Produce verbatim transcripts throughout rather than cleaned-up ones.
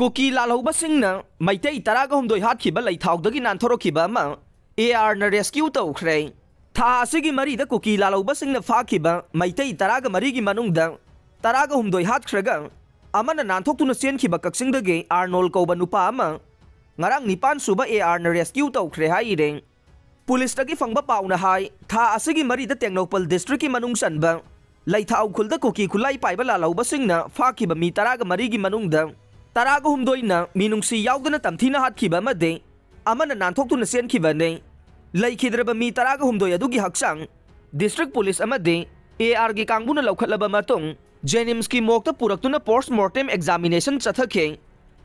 ꯀꯨꯀꯤ ꯂꯥꯜꯍꯧꯕꯁꯤꯡꯅ ꯃꯩꯇꯩ ꯇꯔꯥꯒ ꯍꯨꯝꯗꯣꯏ ꯍꯥꯠꯈꯤꯕ ꯂꯩꯊꯥꯎꯗꯒꯤ ꯅꯥꯟꯊꯣꯔꯛꯈꯤꯕ ꯑꯃ ARꯅ rescue ꯇꯧꯈ꯭ꯔꯦ꯫ ꯊꯥ ꯑꯁꯤꯒꯤ ꯃꯔꯤꯗ ꯀꯨꯀꯤ ꯂꯥꯜꯍꯧꯕꯁꯤꯡꯅ ꯐꯥꯈꯤꯕ ꯃꯩꯇꯩ ꯇꯔꯥꯒ ꯃꯔꯤꯒꯤ ꯃꯅꯨꯡꯗ ꯇꯔꯥꯒ ꯍꯨꯝꯗꯣꯏ ꯍꯥꯠꯈ꯭ꯔꯒ ꯑꯃꯅ ꯅꯥꯟꯊꯣꯛꯇꯨꯅ ꯆꯦꯟꯈꯤꯕ ꯀꯛꯆꯤꯡꯗꯒꯤ ꯑꯥꯔꯅꯣꯜ ꯀꯧꯕ ꯅꯨꯄꯥ ꯑꯃ ꯉꯔꯥꯡ ꯅꯤꯄꯥꯟ ꯁꯨꯕ ARꯅ rescue ꯇꯧꯈ꯭ꯔꯦ ꯍꯥꯏꯔꯦ꯫ ꯄꯨꯂꯤꯁꯇꯒꯤ ꯐꯪꯕ ꯄꯥꯎꯅ ꯍꯥꯏ, ꯊꯥ ꯑꯁꯤꯒꯤ ꯃꯔꯤꯗ ꯇꯦꯡꯅꯧꯄꯜ districtꯀꯤ ꯃꯅꯨꯡ ꯆꯟꯕ ꯂꯩꯊꯥ ꯎꯈ꯭ꯔꯨꯜꯗ ꯀꯨꯀꯤ ꯈꯨꯠꯂꯥꯏ ꯄꯥꯏꯕ ꯂꯥꯜꯍꯧꯕꯁꯤꯡꯅ ꯐꯥꯈꯤꯕ ꯃꯤ ꯇꯔꯥꯒ ꯃꯔꯤꯒꯤ ꯃꯅꯨꯡꯗ ꯇꯔꯥꯒ ꯍꯨꯝꯗꯣꯏꯅ ꯃꯤꯅꯨꯡꯁꯤ ꯌꯥꯎꯗꯅ ꯇꯝꯊꯤꯅ ꯍꯥꯠꯈꯤꯕ ꯑꯃꯗꯤ ꯑꯃꯅ ꯅꯥꯟꯊꯣꯛꯇꯨꯅ ꯆꯦꯟꯈꯤꯕꯅꯤ꯫ ꯂꯩꯈꯤꯗ꯭ꯔꯕ ꯃꯤ ꯇꯔꯥꯒ ꯍꯨꯝꯗꯣꯏ ꯑꯗꯨꯒꯤ ꯍꯛꯆꯥꯡ district ꯄꯨꯂꯤꯁ ꯑꯃꯗꯤ ARꯒꯤ ꯀꯥꯡꯕꯨꯅ ꯂꯧꯈꯠꯂꯕ ꯃꯇꯨꯡ JNIMSꯀꯤ morgueꯇ ꯄꯨꯔꯛꯇꯨꯅ post mortem examination ꯆꯠꯊꯈꯤ꯫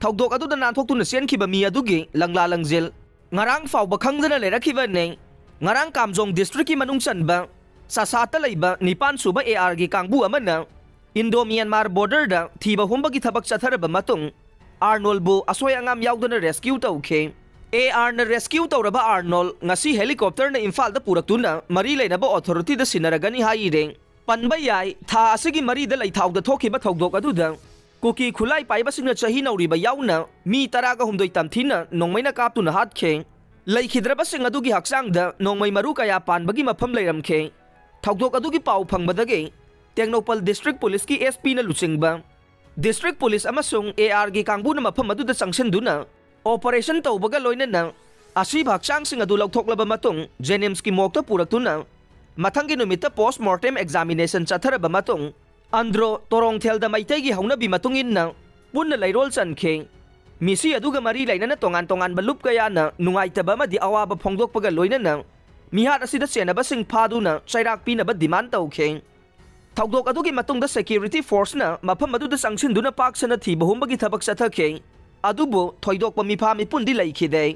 ꯊꯧꯗꯣꯛ ꯑꯗꯨꯗ ꯅꯥꯟꯊꯣꯛꯇꯨꯅ ꯆꯦꯟꯈꯤꯕ ꯃꯤ ꯑꯗꯨꯒꯤ ꯂꯪꯂꯥ ꯂꯪꯖꯦꯜ ꯉꯔꯥꯡ ꯐꯥꯎꯕ ꯈꯪꯗꯅ ꯂꯩꯔꯛꯈꯤꯕꯅꯤ꯫ ꯉꯔꯥꯡ ꯀꯥꯝꯖꯣꯡ districtꯀꯤ ꯃꯅꯨꯡ ꯆꯟꯕ ꯆꯁꯥꯠꯇ ꯂꯩꯕ ꯅꯤꯄꯥꯟ ꯁꯨꯕ ARꯒꯤ ꯀꯥꯡꯕꯨ ꯑꯃꯅ Indo Myanmar borderꯗ ꯊꯤꯕ ꯍꯨꯝꯕꯒꯤ ꯊꯕꯛ ꯆꯠꯊꯔꯕ ꯃꯇꯨꯡ ꯑꯥꯔꯅꯣꯜꯕꯨ ꯑꯁꯣꯏ ꯑꯉꯥꯝ ꯌꯥꯎꯗꯅ rescue ꯇꯧꯈꯤ꯫ ARꯅ rescue ꯇꯧꯔꯕ ꯑꯥꯔꯅꯣꯜ ꯉꯁꯤ helicopterꯅ ꯏꯝꯐꯥꯜꯗ ꯄꯨꯔꯛꯇꯨꯅ ꯃꯔꯤ ꯂꯩꯅꯕ authorityꯗ ꯁꯤꯟꯅꯔꯒꯅꯤ ꯍꯥꯏꯔꯦ꯫ ꯄꯟꯕ ꯌꯥꯏ, ꯊꯥ ꯑꯁꯤꯒꯤ ꯃꯔꯤꯗ ꯂꯩꯊꯥꯎꯗ ꯊꯣꯛꯈꯤꯕ ꯊꯧꯗꯣꯛ ꯑꯗꯨꯗ ꯀꯨꯀꯤ ꯈꯨꯠꯂꯥꯏ ꯄꯥꯏꯕꯁꯤꯡꯅ ꯆꯍꯤ ꯅꯧꯔꯤꯕ ꯌꯥꯎꯅ ꯃꯤ ꯇꯔꯥꯒ ꯍꯨꯝꯗꯣꯏ ꯇꯝꯊꯤꯅ ꯅꯣꯡꯃꯩꯅ ꯀꯥꯞꯇꯨꯅ ꯍꯥꯠꯈꯤ꯫ ꯂꯩꯈꯤꯗ꯭ꯔꯕꯁꯤꯡ ꯑꯗꯨꯒꯤ ꯍꯛꯆꯥꯡꯗ ꯅꯣꯡꯃꯩ ꯃꯔꯨ ꯀꯌꯥ ꯄꯥꯟꯕꯒꯤ ꯃꯐꯝ ꯂꯩꯔꯝꯈꯤ꯫ ꯊꯧꯗꯣꯛ ꯑꯗꯨꯒꯤ ꯄꯥꯎ ꯐꯪꯕꯗꯒꯤ ꯇꯦꯡꯅꯧꯄꯜ district ꯄꯨꯂꯤꯁꯀꯤ SPꯅ ꯂꯨꯆꯤꯡꯕ district ꯄꯨꯂꯤꯁ ꯑꯃꯁꯨꯡ ARꯒꯤ ꯀꯥꯡꯕꯨꯅ ꯃꯐꯝ ꯑꯗꯨꯗ ꯆꯪꯁꯤꯟꯗꯨꯅ operation ꯇꯧꯕꯒ ꯂꯣꯏꯅꯅ ꯑꯁꯤꯕ ꯍꯛꯆꯥꯡꯁꯤꯡ ꯑꯗꯨ ꯂꯧꯊꯣꯛꯂꯕ ꯃꯇꯨꯡ JNIMSꯀꯤ morgueꯇ ꯄꯨꯔꯛꯇꯨꯅ ꯃꯊꯪꯒꯤ ꯅꯨꯃꯤꯠꯇ post mortem examination ꯆꯠꯊꯔꯕ ꯃꯇꯨꯡ ꯑꯟꯗ꯭ꯔꯣ ꯇꯣꯔꯣꯡꯊꯦꯜꯗ ꯃꯩꯇꯩꯒꯤ ꯍꯧꯅꯕꯤ ꯃꯇꯨꯡ ꯏꯟꯅ ꯄꯨꯟꯅ ꯂꯩꯔꯣꯜ ꯆꯟꯈꯤ꯫ ꯃꯤꯁꯤ ꯑꯗꯨꯒ ꯃꯔꯤ ꯂꯩꯅꯅ ꯇꯣꯉꯥꯟ ꯇꯣꯉꯥꯟꯕ ꯂꯨꯞ ꯀꯌꯥꯅ ꯅꯨꯡꯉꯥꯏꯇꯕ ꯑꯃꯗꯤ ꯑꯋꯥꯕ ꯐꯣꯡꯗꯣꯛꯄꯒ ꯂꯣꯏꯅꯅ ꯃꯤꯍꯥꯠ ꯑꯁꯤꯗ ꯆꯦꯟꯅꯕꯁꯤꯡ ꯐꯥꯗꯨꯅ ꯆꯩꯔꯥꯛ ꯄꯤꯅꯕ demand ꯇꯧꯈꯤ꯫ ꯊꯧꯗꯣꯛ ꯑꯗꯨꯒꯤ ꯃꯇꯨꯡꯗ security forceꯅ ꯃꯐꯝ ꯑꯗꯨꯗ ꯆꯪꯁꯤꯟꯗꯨꯅ ꯄꯥꯛ ꯁꯟꯅ ꯊꯤꯕ ꯍꯨꯝꯕꯒꯤ ꯊꯕꯛ ꯆꯠꯊꯈꯤ꯫ ꯑꯗꯨꯕꯨ ꯊꯣꯏꯗꯣꯛꯄ ꯃꯤꯐꯥ ꯃꯤꯄꯨꯟꯗꯤ ꯂꯩꯈꯤꯗꯦ꯫